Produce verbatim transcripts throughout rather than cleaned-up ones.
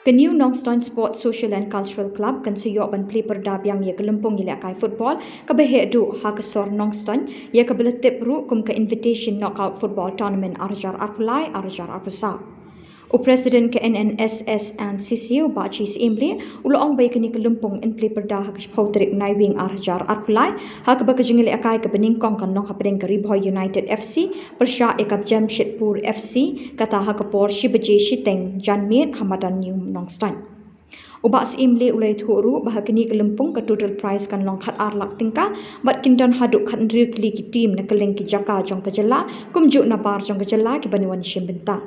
Ka New Nongstoin Sports Social and Cultural Club kan sa ïoh ban plie pyrda biang ïa ka lympung ïalehkai football kaba heh duh ha ka sor Nongstoin, ïa kaba la tip ruh kum ka Invitation Knockout Football Tournament ar hajar arphew lai ar hajar arphew saw. U President ka N N S S and C C, u Bah G. Syiemlieh, u la ong ba ïa kane ka lympung yn plie pyrda ha ka shiphew tarik Naiwieng ar hajar arphew lai, ha kaba ka jingïalehkai kaba nyngkong kan long hapdeng ka Ri Bhoi United F C pyrshah ïa ka Jamshedpur F C, kata ha ka por shi baje shiteng janmiet ha madan New Nongstoin. U Bah Syiemlieh u la ïathuh ruh ba ha kane ka lympung ka total prize kan long khat ar lak tyngka, bad kin don haduh khat hynriew tylli ki team na kylleng ki jaka jong ka jylla, kumjuh nabar jong ka jylla, kiban ïa wan shim bynta.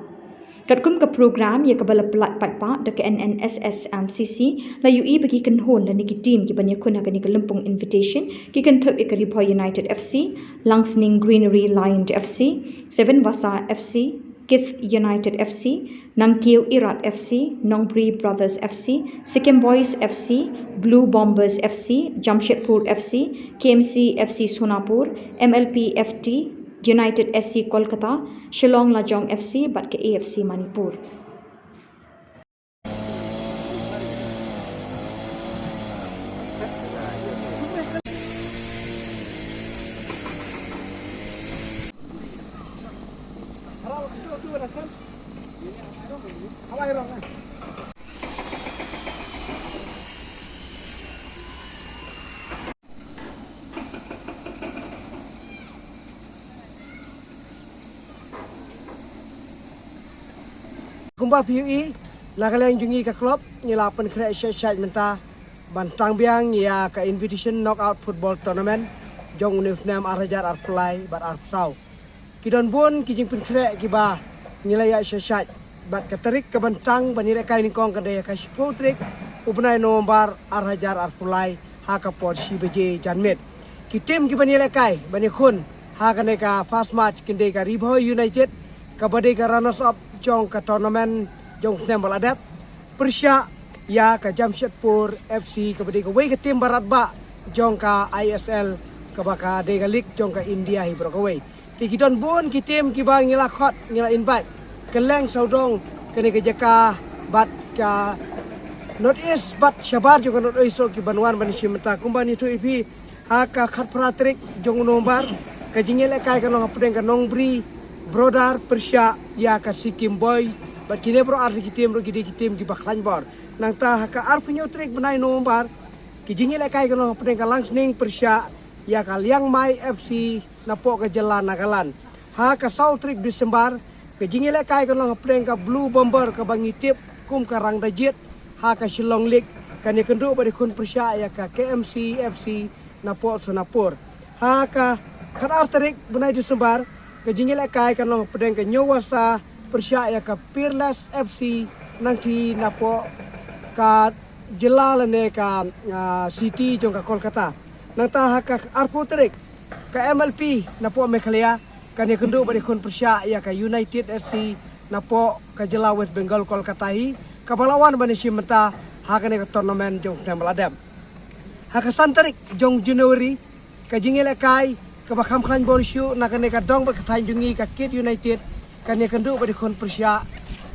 Katkum ka program ïa kaba la pyllait paidbah da ka N N S S and C C, la ïohi ba ki kynhun lane ki team kiban ïakhun ha kane ka lympung Invitation ki kynthup ïa ka Ri Bhoi United F C, Langsning Greenery Lion F C, Seven Vasa F C, Kith United F C, Nangkiew Irat F C, Nongbri Brothers F C, Sikkim Boys F C, Blue Bombers F C, Jamshedpur F C, K M C F C Sonapur, M L P F T, United S C Kolkata, Shillong Lajong F C bad ka A F C Manipur. Kumba phi ïohi, na ka liang jong ngi ka club ngi la pynkhreh shai shai mynta ban tang biang ïa ka Invitation Knockout Football Tournament jong une u snem ar hajar arphew lai bad arphew saw. Ki don bun ki jingpynkhreh kiba ngi la ïa shai shai, bad ka tarik kaban tang ban ïalehkai nyngkong kan dei ha ka shiphew tarik u bnai November ar hajar arphew lai ha ka por shi baje janmiet. Ki team kiban ïalehkai ban ïakhun ha kane ka first match kin dei ka Ri Bhoi United kaba dei ka runners up jong ka tournament jong u snem ba la dep, pyrshah ïa ka Jamshedpur F C kaba dei kawei ka team ba radbah jong ka I S L, kaba ka dei ka league jong ka India hi baroh kawei. Te ki don bun ki team kiba ngi la khot, ngi la invite kylleng sawdong kane ka jaka bad ka North East bad shabar jong ka North East ruh kiban wan ban shim bynta. Kumba ngi ïathuh ïa phi, ha ka khatphra tarik jong u November ka jingïalehkai kan long hapdeng ka Nongbri Brother pyrshah ïa ka Sikkim Boy, bad kine baroh ar tylli ki team ruh ki dei ki team kiba khlaiñ bor. Nangta ha ka arphew hynñiew tarik bnai November ka jingïalehkai kan long hapdeng ka Langsning pyrshah ïa ka Liangmai F C napoh ka jylla Nagaland. Ha ka saw tarik December ka jingïalehkai kan long hapdeng ka Blue Bomber kaba ngi tip kum ka Rangdajied ha ka Shillong League, kan ïakynduh bad ïakhun pyrshah ïa ka K M C F C napoh Sonapur. Ha ka khatar tarik bnai December ka jingïalehkai kan long hapdeng ka New Wasa pyrshah ïa ka Peerless F C nangta napoh ka jylla lane ka, ah, city jong ka Kolkata. Nangta ha ka arphew tarik ka M L P napoh Meghalaya kan ïakynduh bad ïakhun pyrshah ïa ka United S C napoh ka jylla West Bengal Kolkata hi, kaba la wan ban ïashim bynta ha kane ka tournament jong u snem ba la dep. Ha ka san tarik jong January ka jingïalehkai kaba kham khlaiñ bor shuh na kane ka dong bad ka thaiñ jong ngi ka Kith United kan ïakynduh bad ïakhun pyrshah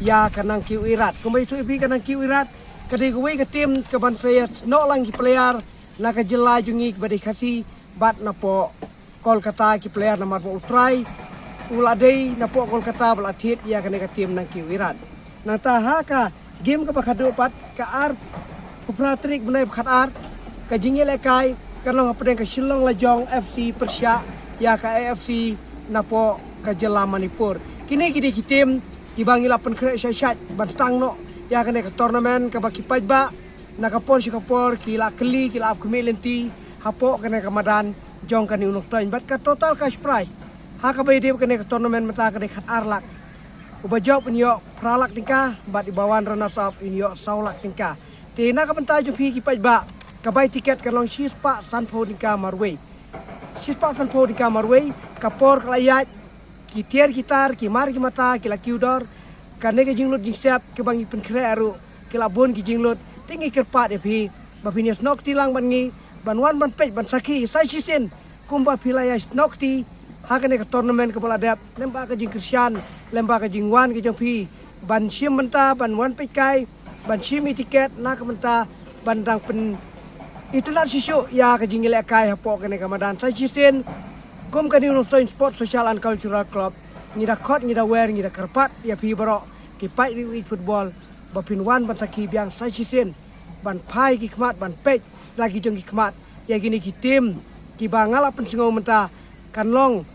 ïa ka Nangkiew Irat. Kumba ïathuh ïa phi ka Nangkiew Irat ka dei kawei ka team kaban sa ïasnoh lang ki player na ka jylla jong ngi kaba dei Khasi bad napoh Kolkata ki player namar ba u trai u la dei napoh Kolkata ba la thied ïa kane ka team Nangkiew Irat. Nangta ha ka game kaba khatduh pat ka arphew phra tarik bnai ba khatar ka jingïalehkai kan long hapdeng ka Shillong Lajong F C pyrshah ïa ka A F C napoh ka jylla Manipur. Kine ki dei ki team kiba ngi la pynkhreh shai shai ban tang noh ïa kane ka tournament kaba ki paidbah na ka por sha ka por ki la kylli, ki la ap khmih lynti hapoh kane ka madan jong kane u Nongstoin. Bad ka total cash prize ha kaba ïadei bad kane ka tournament mynta ka dei khatar lak. Uba jop un ïoh phra lak tyngka bad uba wan runners up un ïoh saw lak tyngka. Te na ka bynta jong phi ki paidbah ka bai tiket kan long shispah sanphew tyngka marwei. Shispah sanphew tyngka marwei, ka por ka la ïaid, ki tiar ki tar, ki mar ki mata ki la kiew dor. Kane ka jinglut jingsep kaba ngi pynkhreh ruh ki la bun ki jinglut. Te ngi kyrpad ïa phi ba phin ïasnoh kti lang bad ngi ban wan ban peit ban sakhi sa shisien kumba phi la ïasnoh kti ha kane ka tournament kaba la dep, lyngba ka jingkyrshan, lyngba ka jingwan ka jong phi ban shim bynta, ban wan peitkai ban shim ïa tiket na ka bynta ban dang pynitynnad shisha ïa ka jingïalehkai hapoh kane ka madan. Sa shisien kum ka New Nongstoiñ Sports Social and Cultural Club, ngi da khot, ngi da wer, ngi da kyrpad ïa phi baroh ki paid riewieid football ba phin wan ban sakhi biang sa shisien, ban phai ki khmat, ban peit la ki jong ki khmat ïa kine ki team kiba nga la pynsngew mynta kan long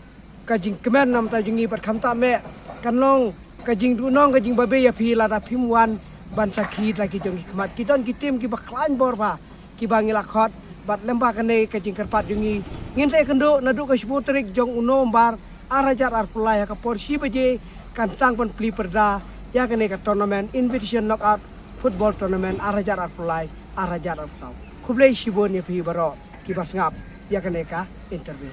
ka jingkmen na ka bynta jong ngi bad khamtam eh kan long ka jingduhnong, ka jingbabe ïa phi lada phim wan ban sakhi da la ki jong ki khmat. Ki don ki team kiba khlaiñ bor bha kiba ngi la khot, bad lyngba kane ka jingkyrpad jong ngi, ngin sa ïakynduh naduh ka shiphew tarik jong u November ar hajar arphew lai, ha ka por shi baje kan sdang ban plie pyrda ïa kane ka tournament, Invitation Knockout Football Tournament ar hajar arphew lai ar hajar arphew saw. Khublei shibun ïa phi baroh kiba sngap ïa kane ka interview.